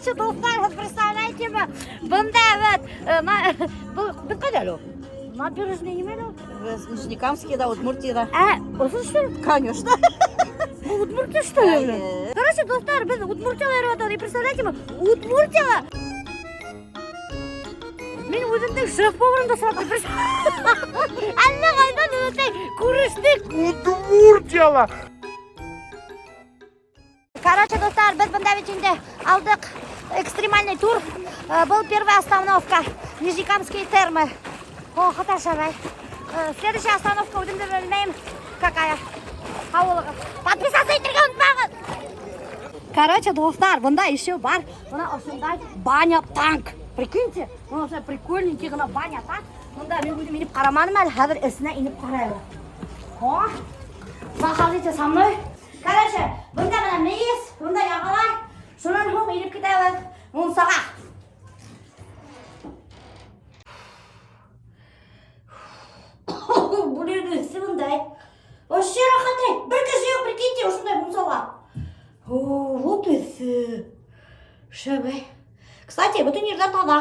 Короче, дуҫтар, һеҙ представляете ме? Бында вот, был беҙ ҡайҙа әле ул? Набережный нимә әле ул? В Нижнекамске, да, Удмуртияда. Ә, ошо что ли? Конечно. Был Удмуртия, что ли? Эйе. Короче, дуҫтар, беҙ Удмуртияла йөрөп ятабыҙ. И представляете ме? Удмуртияла мин үҙемдең шеф-поварымды осраттым. Әллә ҡайҙан өтәй күрештек. Удмуртияла! Короче, дуҫтар, беҙ бында бит инде алдыҡ экстремальный тур. Был первая остановка. Нижнекамские термы. О, хата шарай. Следующая остановка үҙем дә белмәйем какая. Һау булығыҙ. Подписаться итергә онотмағыҙ. Короче, дуҫтар, бында еще бар. Бына ошондай баня танк. Прикиньте, бына ошондай прикольненький ғына баня танк. Бында мин үҙем инеп ҡараманым әле, хәҙер эсенә инеп ҡарайбыҙ. О, заходите со мной. Короче, бында бына мейес, бында яғалар. Шунан һуң инеп китәбеҙ мунсаға. Блин, эҫе бындай. Вообще рәхәт. Бер кеше юҡ, прикиньте, ошондай мунсала. О, вот эҫе. Шәбәй. Кстати, бөтөн ерҙә таҙа.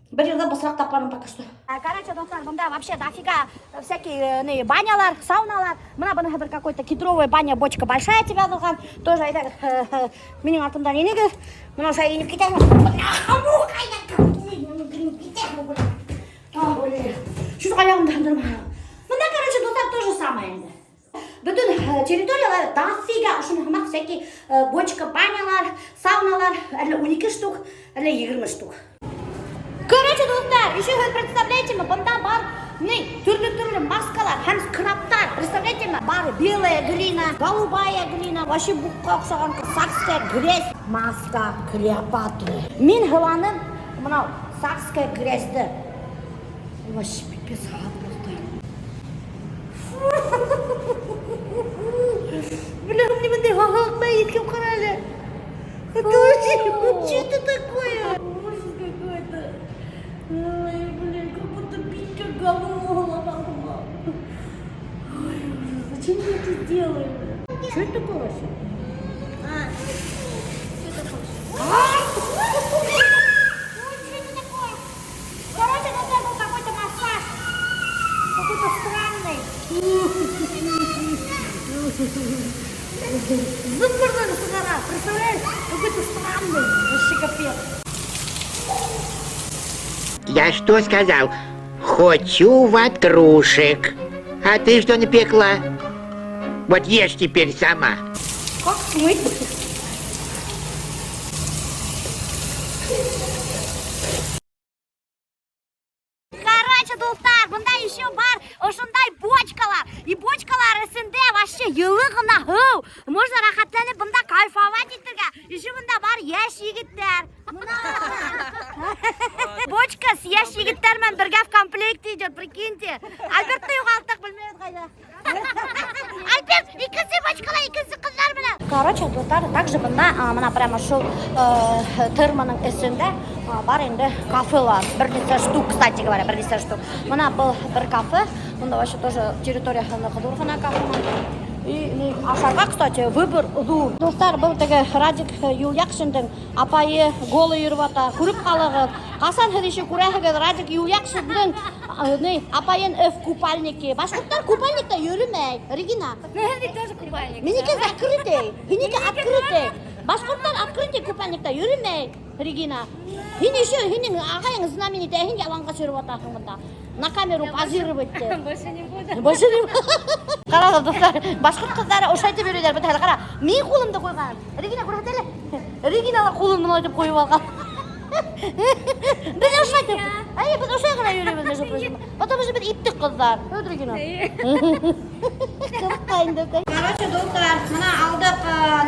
Бер ерҙә бысраҡ тапҡаным пока что. Короче, дуҫтар, бында вообще дофига всякие банялар, сауналар. Бына быныһы бер какой-то кедровая баня, бочка большая тип яҙылған. Тоже әйҙәгеҙ, минең артымдан инегеҙ. Бына ошолай инеп китәһең. Чуть аяғымды һындырмай. Бында, короче, дуҫтар, то же самое инде. Бөтөн территориялар дофига ошоно һымаҡ всякие бочка, банялар, сауналар, әллә 12 штук, әллә 20 штук. Короче, дуҫтар, еще вы представляете ме, бында бар ни төрлө-төрлө маскалар һәм скрабтар. Представляете ме? Бар белая глина, голубая глина, вообще буҡҡа оҡшаған сакская грязь, маска Клеопатры. Мин һыланым мынау сакская грязьды. Вообще пипец һап дуҫтар. Бля, мне бындай һаҡлыҡ еткән ҡара әле. Это вообще, что это такое? Ужас какой-то. Ой, блин, как будто пить голова. Ой, ужас, зачем я это делаю? Что это такое вообще? А, что это такое? А! Ой, что это такое? Короче, это был какой-то массаж. Какой-то странный. Зуб сығара, представляешь? Какой-то странный. Вообще капец. Я что сказал? Хочу ватрушек. А ты что напекла? Вот ешь теперь сама. Как смыть? Короче, дуҫтар, бында еще бар ошондай бочкалар. И бочкалар эсендә вообще йылы ғына һыу. Можно рәхәтләнеп бында кайфовать итергә. Еще бында бар йәш егеттәр. Бына. Бочка с йәш егеттәр менән бергә в комплекте идет, прикиньте. Альбертты юғалттыҡ, белмәйбеҙ ҡайҙа. Альберт, икенсе бочкала, икенсе ҡыҙҙар менән. Короче, дуҫтар, также бында, бына прямо шул термоның эсендә бар инде кафелар. Бер нисә штук, кстати говоря, бер нисә штук. Бына был бер кафе. Бында вообще тоже территорияһы ҙур ғына кафеның. И ашарға, кстати, выбор ҙур. Дуҫтар, был теге Радик Юлъяҡшиндың апайы голый йөрөп ята. Күреп ҡалығыҙ. Ҡасан һеҙ еще күрәһегеҙ Радик Юлъяҡшиндың апайын в купальнике. Башҡорттар купальникта йөрөмәй. Регина. Минеке тоже купальник. Минеке закрытый, һинеке открытый. Башҡорттар открытый купальникта йөрөмәй, Регина. Һин еще, һинең ағайың знаменитый, һин яланғас йөрөп ятаһың бында. На камеру позировать итте. Больше не буду. Больше не буду. Ҡарағыҙ, дуҫтар, башҡорт ҡыҙҙары ошайтып йөрөйҙәр. Бит әле ҡара, мин ҡулымды ҡуйған. Регина, күрһәт әле. Регина ла ҡулын мынайтып ҡуйып алған. Беҙ ошайтып. Әй, беҙ ошай ғына йөрөйбөҙ, между прочим. Потому что беҙ иптек ҡыҙҙар. Өт, Регина. Ҡыҙыҡ инде. Короче, дуҫтар, бына алдыҡ,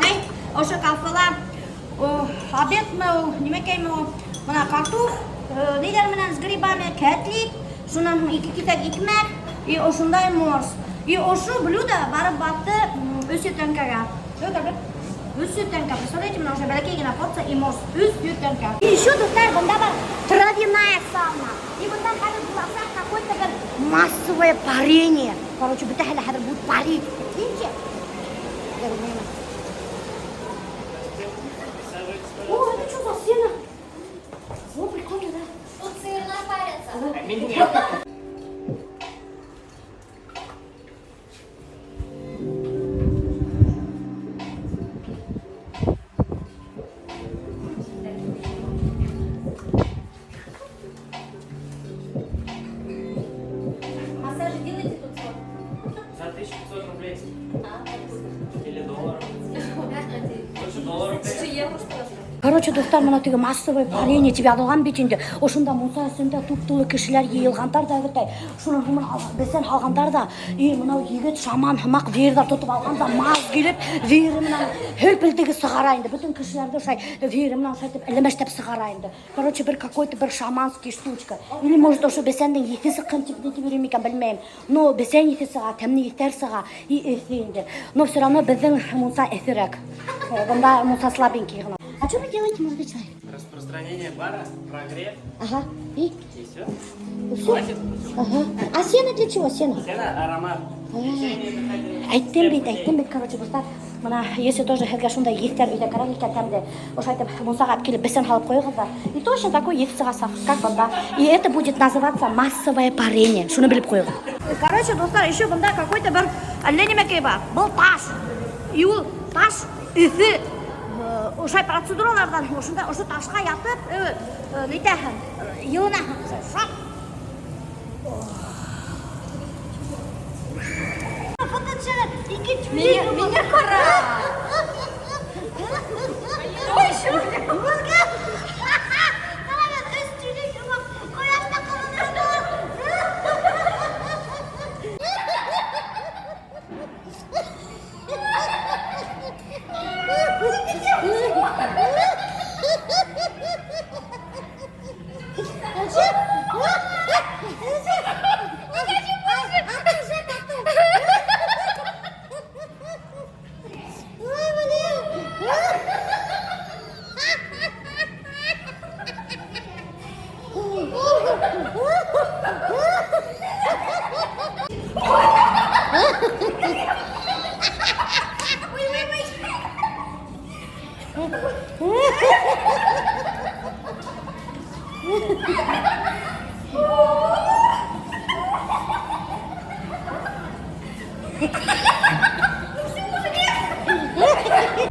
ни, ошо кафела. Обедмы ул, нимәкәйме ул? Бына картуф, ниҙәр менән с грибами, кәтлит, шунан һуң ике киҫәк икмәк, и ошондай морс. И ошо блюдо барып баҫты өс йөҙ тәңкәгә. Өт, Альберт? Өс йөҙ тәңкә. Представляете, бына ошо бәләкәй генә порция и морс. Өс йөҙ тәңкә. И еще, дуҫтар, бында бар травяная сауна. И бында хәҙер буласаҡ какой-то бер массовое парение. Короче, бөтәһе лә хәҙер будет парить. Прикиньте. О, это что за Массажи делаете тут сколько? За 1500 рублей. Или долларов. Лучше долларов. Тысяча евро, что ли? Короче, дуҫтар, мына теге массовое парение тип яҙылған бит инде. Ошонда мунса эсендә туп-тулы кешеләр йыйылғандар ҙа бит. Шунан һуң бесән һалғандар ҙа, и мынау егет шаман һымаҡ веерҙар тотоп алған да, маҙ килеп, вееры менән һелпелдеге сығара инде. Бөтөн кешеләрҙе ошолай вееры менән ошолайтып элемәшләп сығара инде. Короче, бер какой-то бер шаманский штучка. Или, может, ошо бесәндең еҫе сыҡҡан тип нитеп йөрөй микән, белмәйем. Но бесән еҫе сыға, тәмле еҫтәр сыға, и эҫе инде. Но все равно беҙҙең мунса эҫерәк. Бында мунса слабенький ғына. А что вы делаете, молодой человек? Распространение пара, прогрев Ага. И? и все. И всё? Хватит. Ага. А сено для чего? Сено? Сено, аромат. Лечение дыхательных Әйттем бит, систем. Әйттем бит, короче, дуҫтар. Мына, если тоже һеҙгә шундай еҫтәр өйҙә кәрәк икән тәмле, ошолайтып мунсаға алып килеп бесән һалып ҡуйығыҙ ҙа. И точно такой еҫ сығасаҡ, как бында. И это будет называться массовое парение. Шуны белеп ҡуйығыҙ. Короче, дуҫтар, еще бында какой-то бер әллә нимәкәй бар. Был таш. И ул таш эҫе ошай процедураларҙан ошонда ошо ташҡа ятып, нитәһең, йылынаһың. Шап. Меня ҡара. Ой, еще. Ҡара, өс тюлень ҡояшта ҡыҙыныштыр. Ой, блин!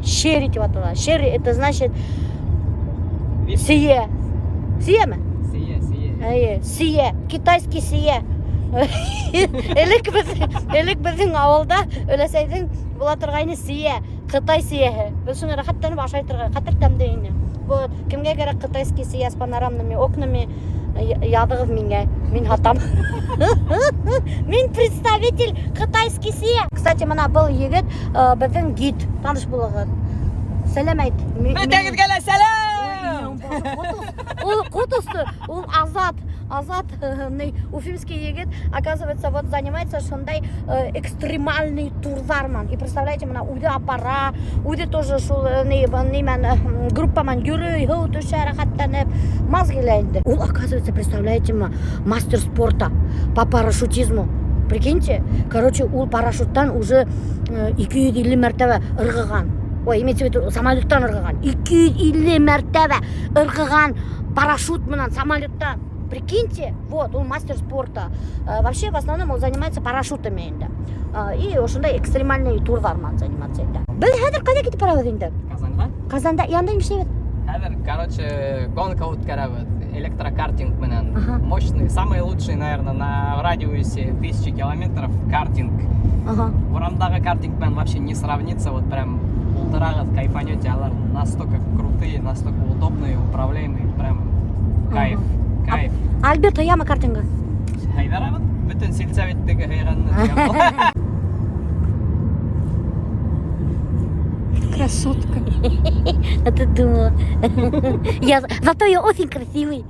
Шерри тип атала. Шерри — это значит сейә. Сейәме? Сейә, сейә. Эйе, сейә, китайский сейә. Элек беҙҙең ауылда өләсәйҙең була торғайны сейә, ҡытай сейәһе. Беҙ шуны рәхәтләнеп ашай торған, хәтер тәмле ине. Вот, кемгә кәрәк китайский сейә с панорамными окнами, яҙығыҙ миңә, мин һатам. Мин представитель китайский сейә. Кстати, мына был егет беҙҙең гид, таныш булығыҙ. Сәләм әйт. Бөтәгеҙгә лә сәләм! Ул ҡот осто, ул Азат, Азат, ни, уфимский егет, оказывается, вот занимается шундай экстремальный турҙар менән. И представляете, мына үҙе апара, үҙе тоже шул ни, нимәне, группа менән йөрөй, һыу төшә рәхәтләнеп, маҙ килә инде. Ул, оказывается, представляете, мастер спорта по парашютизму. Прикиньте, короче, ул парашюттан уже 250 мәртәбә ырғыған. Ой, имеется в виду, самолеттан ырғыған. 250 мәртәбә ырғыған парашют менән самолеттан. Прикиньте, вот, он мастер спорта. Вообще, в основном, он занимается парашютами инде. И ошондай экстремальный турҙар менән заниматься итә. Беҙ хәҙер ҡайҙа китеп барабыҙ инде? Казанға? Казанда янда нимә эшләйбеҙ? Хәҙер, короче, гонка үткәрәбеҙ. Электрокартинг менән. Ага. Мощный, самый лучший, наверное, на радиусе 1000 километров картинг. Урамдағы картинг менән вообще не сравнится, вот прям ултырағыҙ, кайфанете, алар настолько крутые, настолько удобные, управляемые, прям кайф, кайф. Альберт һыямы картингы? Һыйҙырабыҙ, бөтөн сельсоветтегі һыйғанны. Красотка. А ты думала. Зато я очень красивый.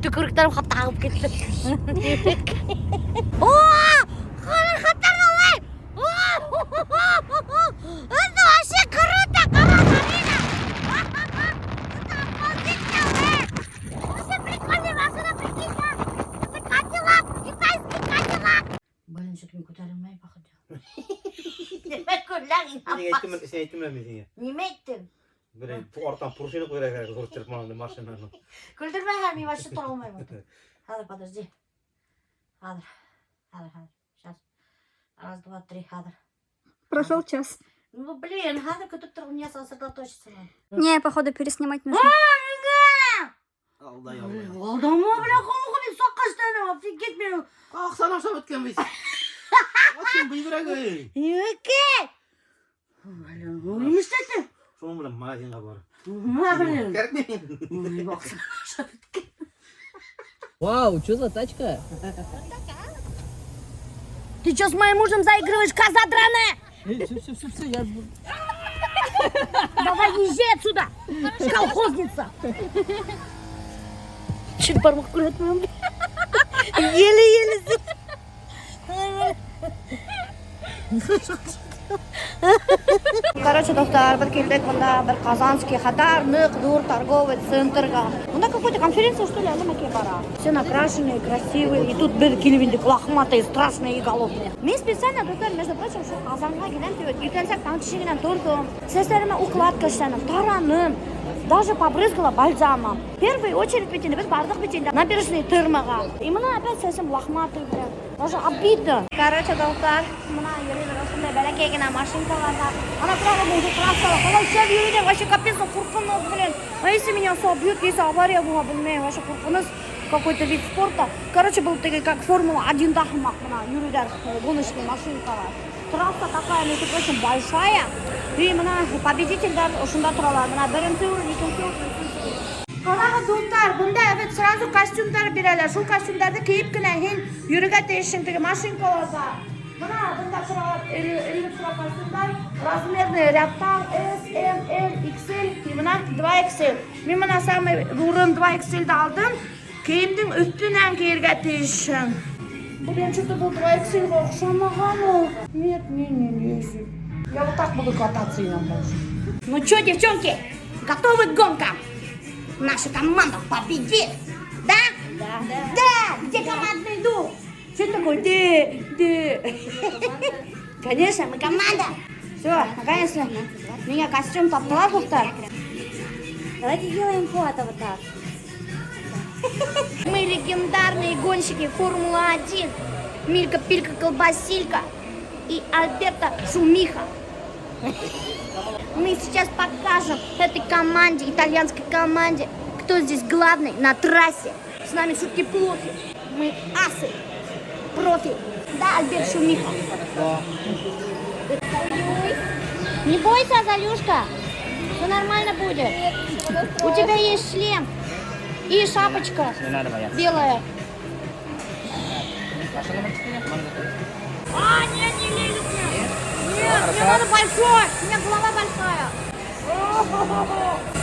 Төкөрөктәрем хатта ағып китте. О! Ҡара хатта! Это вообще круто! Ҡара, Марина! Это обалдеть, вообще прикольная машина, прикинь, а? Это Кадиллак, китайский Кадиллак. Блин, что-то мин күтәрелмәй, походу. Нимә күләң? Һин әйттем, һин әйттем мин һиңә. Нимә әйттең? Бер арттан пружина ҡуйырға кәрәк, ҙур иттереп мынандай машинаны. Көлдөрмә, мин вообще тора алмайым. Хәҙер, подожди. Хәҙер, хәҙер, хәҙер. Сейчас. Раз, два, три, хәҙер. Прошел час. Ну, блин, хәҙер көтөп тор, у меня сосредоточиться надо. Не, походу, переснимать нужно. Алдай, алдай. Алдама, бля, ҡомға мин саҡ эшләнем, офигеть мин. Аҡсаны ашап бөткән бит. Вот һин бигерәк ей. Икәй! Блин, ну ни эшләттең? Шуның менән магазинға бар. Мә, блин. Кәрәкмәй. Ой, аҡсаны ашап бөткән. Вау, что за тачка? Ты что с моим мужем заигрываешь, коза драная? Все, все, все, все, я... Давай езжай отсюда, колхозница. Чуть бармаҡ күрһәтмәм. Еле-еле. Короче, дуҫтар, беҙ килдек бында бер Казанский хәтәр ныҡ ҙур торговый центрға. Бында какой-то конференция, что ли, әллә нәмәкәй бара. Все накрашенные, красивые. И тут беҙ килеп индек, лохматые, страшные и голодные. Мин специально, дуҫтар, между прочим, шул Ҡазанға киләм тип, иртәнсәк таң тишегенән торҙом. Сәстәремә укладка эшләнем, тараным. Даже побрызгала бальзамом. В первую очередь бит инде беҙ барҙыҡ бит инде набережный Термаға. И мына опять сәсем лохматый, блин. Даже обидно. Короче, дуҫтар, мына йөрөйҙәр ошондай бәләкәй генә машинкаларҙа. Ана прямо уже трассала. Ҡалай шәп йөрөйҙәр, вообще капец, ҡурҡыныс, блин. А если меня собьют, если авария була, белмәйем, вообще ҡурҡыныс какой-то вид спорта. Короче, был теге как Формула-1 да һымаҡ мына йөрөйҙәр гоночный машинкалар. Трасса такая, между прочим, большая. И мына победителдәр ошонда торалар. Мына беренсе урын, икенсе урын, өсөнсө урын. Ҡарағыҙ, дуҫтар, бында бит сразу костюмдар бирәләр. Шул костюмдарҙы кейеп кенә һин йөрөргә тейешһең теге машинкаларҙа. Мына бында тора эленеп тора костюмдар, размерный рядтар S, M, L, XL, и мына 2XL. Мин мына самый ҙурын 2XL-ді алдым. Кейемдең өҫтөнән кейергә тейешһең. Блин, что-то был 2XL-ға оҡшамаған ул. Нет, не, не лезет. Я вот так буду кататься и больше. Ну что, девчонки, готовы к гонкам? Наша команда победит! Да? Да. Да! Где командный дух? Что такое? Да, да. Конечно, мы команда. Все, наконец-то. Меня костюм таптылар, дуҫтар. Давайте сделаем фото вот так. Мы легендарные гонщики Формула-1. Милька, Пилька, Колбасилька и Альберта Шумиха. Мы сейчас покажем этой команде, итальянской команде, кто здесь главный на трассе. С нами шутки плохи. Мы асы, профи. Да, Альберт Шумиха? Да. Не бойся, Азалюшка. Все нормально будет. У тебя есть шлем и шапочка Не надо бояться. белая. Машина номер 4, можно заходить. А, нет, не лезет мне. Нет, мне надо большой. У меня голова большая.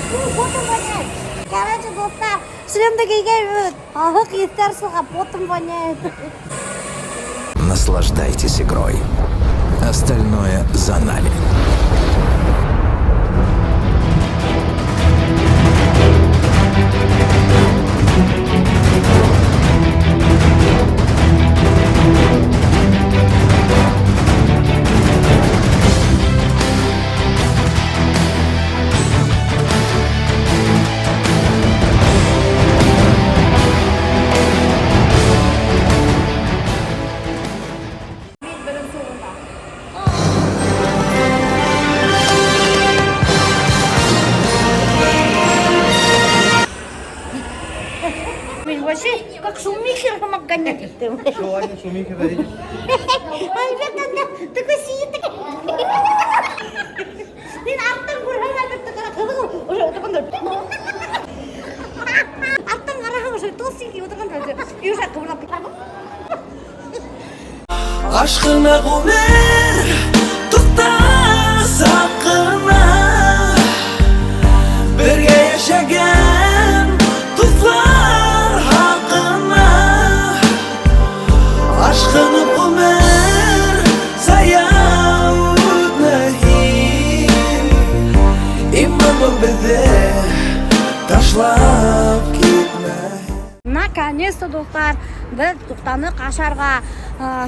Фу, потом воняет. Короче, дуҫтар, шлемды кейгән һаҫыҡ еҫтәр сыға, потом воняет. Наслаждайтесь игрой. Остальное за нами. Мин беренсе урында. Мин вообще как Шумихер һымаҡ гонять иттем. Шулай Шумихер да. Альберт анда такой сидит. Такой. Мин арттан күрһәм Альбертты ҡара ҡыҙыҡ уже ултырғанда. Арттан ҡараһаң уже толстенький ултырған и уже ҡыбырлап китә. Ашҡына ғүмер туҡта саҡ ҡына. Бергә йәшәгән дуҫлар хаҡына. Ашҡынып ғүмер зая үтмәһен. Иманым беҙҙе ташлап китмәй. Наконец-то, дуҫтар, беҙ туҡтаныҡ ашарға.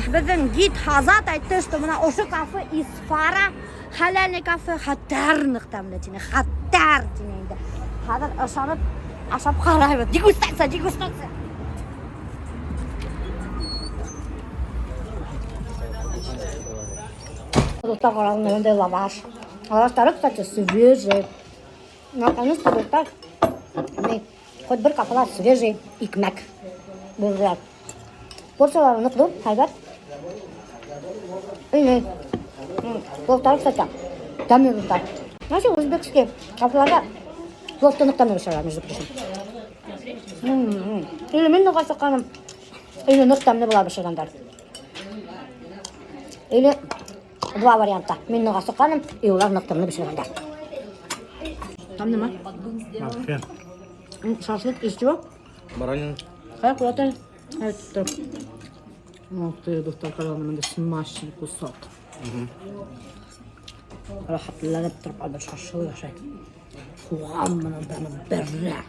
Беҙҙең гид Азат әйтте, что мына ошо кафе Исфара, хәләлный кафе, хәтәр ныҡ тәмле тине, хәтәр. Бешергәндәр тине инде. Хәҙер ышанып ашап ҡарайбыҙ. Дегустация, дегустация. Дуҫтар, ҡарағыҙ, бындай лаваш. Лаваштары, кстати, свежий. Наконец-то, дуҫтар, ни, хоть бер кафела свежий икмәк бирҙеләр. Порциялары ныҡ ҙур, һәйбәт. И ни, пловтары, кстати, тәмле, дуҫтар. Вообще, узбекский кафеларҙа пловты ныҡ тәмле бешерәләр, между прочим. Или мин ныҡ асыҡҡаным, или ныҡ тәмле була бешергәндәр. Или два варианта. Мин ныҡ асыҡҡаным, и улар ныҡ тәмле бешергәндәр. Там нимә? Вообще. Шашлык из чего? Баранина. Ҡая ҡуята? Это. Ух ты, дуҫтар, ҡарағыҙ, бындай смачный кусок. Рәхәтләнеп тороп Альберт шашлык ашай. Һуған менән прямо бәрә.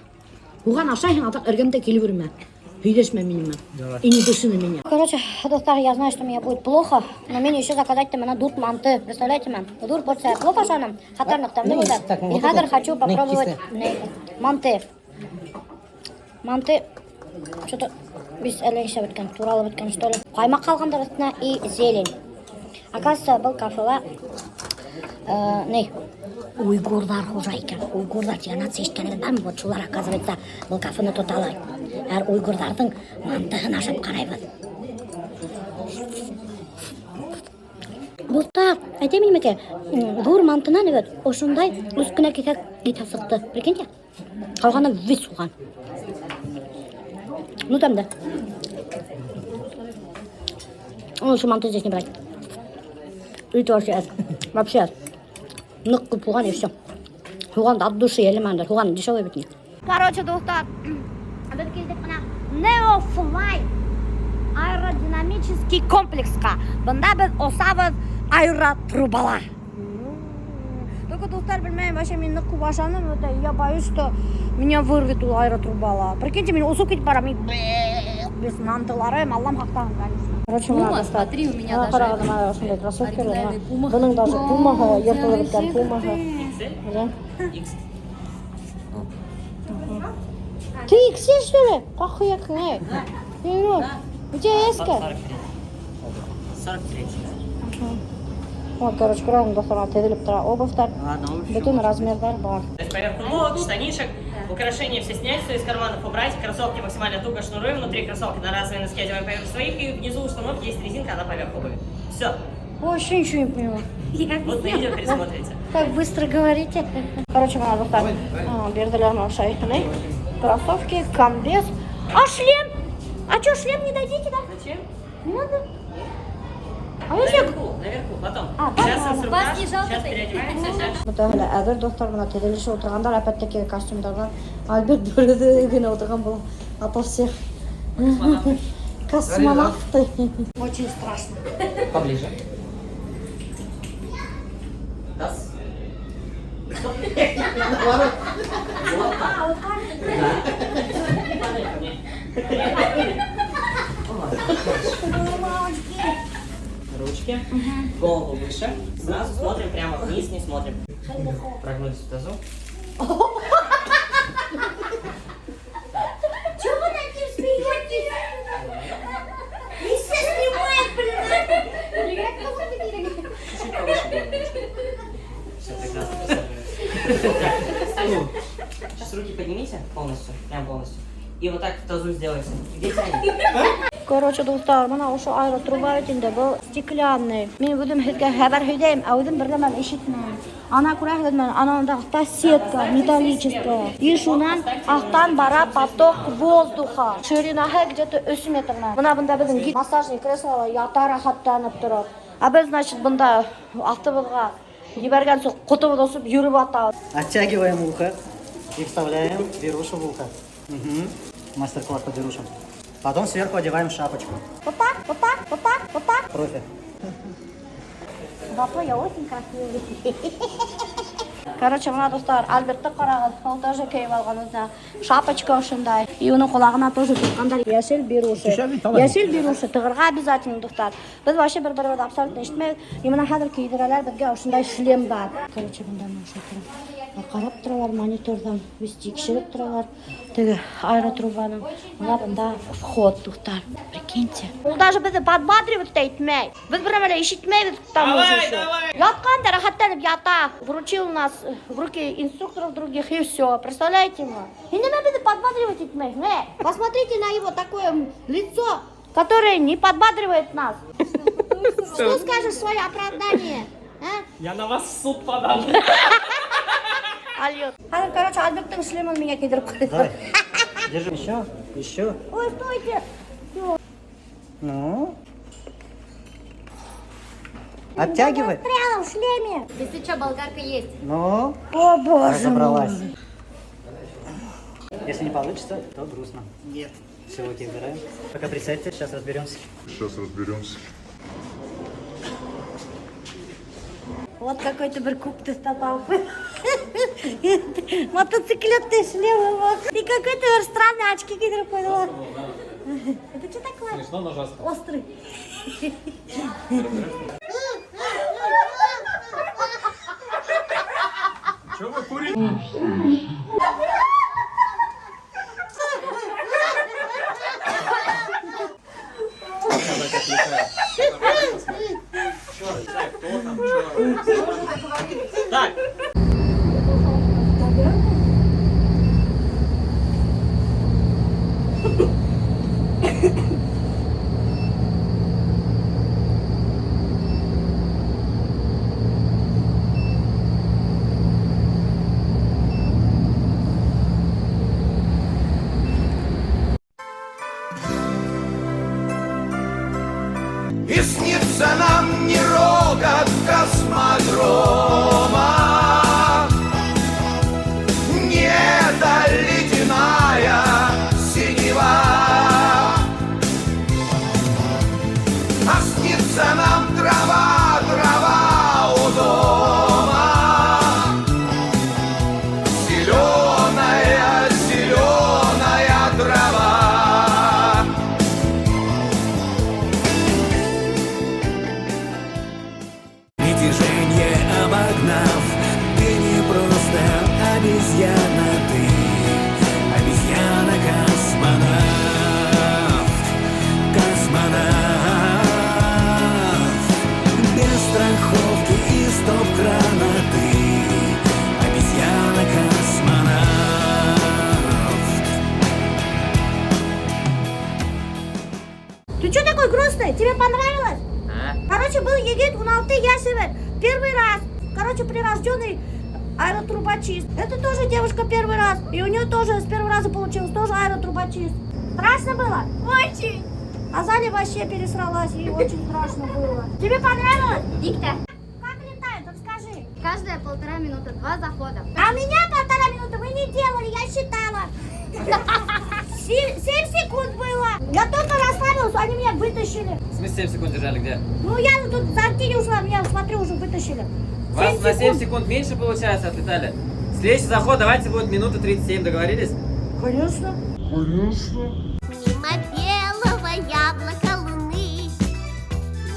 Һуған ашайһың, а так эргәмдә килеп йөрөмә. Һөйләшмә минең менән. И не дыши на меня. Короче, дуҫтар, я знаю, что мне будет плохо, но мин еще заказать бына дүрт манты. Представляете, мин? Ҙур порция плов ашаным, хәтәр ныҡ тәмле булды. И хәҙер хочу попробовать ни, манты. Манты что-то без әллә нишләп бөткән, туралып бөткән, что ли. Ҡаймаҡ ҡалғандар өҫтөнә и зелень. Оказывается, был кафела ни, уйгурҙар хужа икән. Уйгурҙар тигән нация ишеткәнегеҙ бармы? Вот шулар, оказывается, был кафены тоталар. Һәр уйгурҙарҙың мантыһын ашап ҡарайбыҙ. Дуҫтар, әйтәйем нимәкәй, ҙур мантынан бит ошондай өс кенә киҫәк ит сыҡты. Прикиньте. Ҡалғаны весь һуған. Ну тәмле. Лучше манты здесь не брать. Ит вообще әҙ. Вообще әҙ. Ныҡ күп һуған и все. Һуғанды от души елемәндер. Һуған дешевый бит. Короче, дуҫтар, беҙ килдек бына Neofly аэродинамический комплексҡа. Бында беҙ осабыҙ аэротрубала. Только, дуҫтар, белмәйем, вообще мин ныҡ күп ашаным, это я боюсь, что меня вырвет ул аэротрубала. Прикиньте, мин осоп китеп барам, без мантыларым, Аллам һаҡлаһын, конечно. Короче, Пума, бына, дуҫтар, смотри, у меня бына даже ҡарағыҙ, бына ошондай кроссовкалар, бына. оригинальный Пума. Бының даже пумаһы йыртылып бөткән, пумаһы. Да. Ты иксел, что ли? Ҡахуяк, не? Ну, у тебя эска? 43. Вот, короче, ҡарағыҙ, дуҫтар, теҙелеп тора обувьтар. Ладно, обувь Бөтөн размерҙар бар. То есть поверх ног, штанишек, украшения все снять, все из карманов убрать, кроссовки максимально туго шнуруем, внутри кроссовки на разовые носки одеваем поверх своих, и внизу установки есть резинка, она поверх обуви. Все. Вообще ничего не поняла. Вот на видео пересмотрите. Так быстро говорите. Короче, бына, дуҫтар, бирҙеләр ошо ни? Кроссовки, комбез. А шлем? А что, шлем не дадите, да? Зачем? Не надо? А если... Наверху, наверху, потом. А, потом. Сейчас инструктаж, Вас не жалко сейчас так? переодеваемся, сейчас. Бөтәһе лә әҙер, дуҫтар, бына теҙелешеп ултырғандар, опять-таки костюмдарҙан. Альберт бер үҙе генә ултырған был ото всех. Космонавты. Очень страшно. Поближе. Раз. Стоп. Вот так. Да. Падай ко мне. Ручки, голову выше. Сразу смотрим прямо вниз, не смотрим. Прогнулись в тазу. Чего вы над ним смеетесь? И все снимает, блин. Чуть-чуть повыше голову. Все, прекрасно. присаживаемся. Так, сейчас руки поднимите полностью, прям полностью. И вот так в тазу сделайте. Где тянет? Короче, дуҫтар, бына ошо аэротруба бит инде, был стеклянный. Мин үҙем һеҙгә хәбәр һөйләйем, ә үҙем бер нәмәне ишетмәйем. Ана күрәһегеҙме, ана унда аҫта сетка металлическая. И шунан аҫтан бара поток воздуха. Ширинаһы где-то өс метр. Бына бында беҙҙең массажный креслола ята рәхәтләнеп тороп. А беҙ, значит, бында аҫтыбыҙға ебәргәнсе ҡотобоҙ осоп йөрөп ятабыҙ. Оттягиваем ухо и вставляем берушу в ухо. Угу. Мастер-класс по берушам. Потом сверху одеваем шапочку. Вот так, вот так, вот так, вот так. Профи. Зато я очень красивый. Короче, бына, дуҫтар, Альбертты ҡарағыҙ, ул тоже кейеп алған үҙенә. Шапочка ошондай. И уның ҡолағына тоже тыҡҡандар йәшел беруши. Йәшел беруши тығырға обязательно, дуҫтар. Беҙ вообще бер-беребеҙҙе абсолютно ишетмәйбеҙ. И бына хәҙер кейҙерәләр беҙгә ошондай шлемдар. Короче, бында мин ошо тора. Ҡарап торалар мониторҙан, весь тикшереп торалар. Теге аэротрубаның. Бына бында вход, дуҫтар. Прикиньте. Ул даже беҙҙе подбадривать та итмәй. Беҙ бер нәмә лә ишетмәйбеҙ там Давай, уже. Давай. Ятҡан да рәхәтләнеп ята. Вручил нас в руки инструкторов других, и все. Представляете мы? И нимә беҙҙе подбадривать итмәй. Посмотрите на его такое лицо, которое не подбадривает нас. Что скажешь в свое оправдание? А? Я на вас в суд подам. Альет. Короче, Альберттың шлемын миңә кейҙереп ҡуйҙы. Давай. Держи. Еще, еще. Ой, стойте. Ну. Оттягивай. Застряла в шлеме. Если что, болгарка есть. Ну, О, боже разобралась. мой. Если не получится, то грустно. Нет. Все, окей, убираем. Пока присядьте, сейчас разберемся. Сейчас разберемся. Вот какой-то бер күк төҫтә толпы. Мотоциклетный шлем его. И какой-то бер странный очки кейҙереп ҡуйҙылар. Это что такое? Смешно, но жестко. Острый. Че вы курите? Так. И снится нам не рокот космодрома, не эта ледяная синева, а снится нам трава, трава у дома, зеленая, зеленая трава. Притяжение обогнав, ты не просто обезьяна, ты обезьяна-космонавт, космонавт. Без страховки и стоп-крана ты обезьяна-космонавт. Ты что такой грустный? Тебе понравилось? А? Короче, был егет 16 йәш. Первый раз. Короче, прирожденный аэротрубачист. Это тоже девушка первый раз. И у нее тоже с первого раза получилось. Тоже аэротрубачист. Страшно было? Очень. Азалия вообще пересралась. Ей очень страшно было. Тебе понравилось? Виктор. Как летают? Расскажи. Каждая 1,5 минуты, два захода. А меня 1,5 минуты вы не делали, я считала. 7 секунд было. Я только расслабилась, они меня вытащили. В смысле 7 секунд держали где? Ну, я тут за Антине ушла, меня, смотрю, уже вытащили. Вас 7 на 7 секунд. секунд меньше, получается, отлетали. Следующий заход давайте будет минута 37, договорились? Конечно. Мимо белого яблока луны,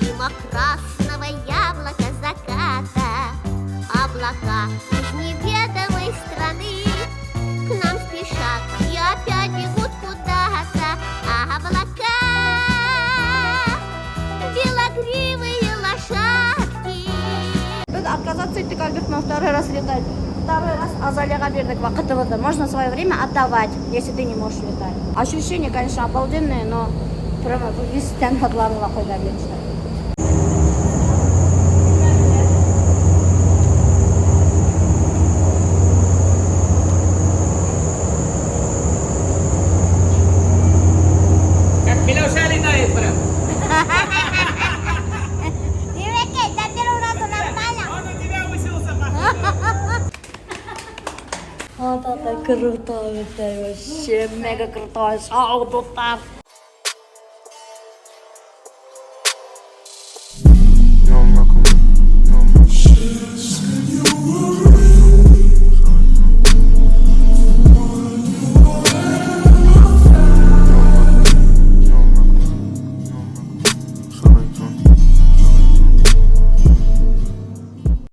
мимо красного яблока заката, облака из неведомой страны к нам спешат и опять бегут куда-то. Облака, белогривые лошадки. Беҙ отказаться иттек Альберт на второй раз летать. Второй раз Азалияға бирҙек ваҡытыбыҙҙы. Можно свое время отдавать, если ты не можешь летать. Ощущения, конечно, обалденные, но прямо весь тән һыҙланып ҡуйҙы лично. Как Миләүшә летает прям. Тимәк, до первого раза нормально. Он у тебя учился, походу. Вот это круто, это вообще мега крутое шоу, дуҫтар.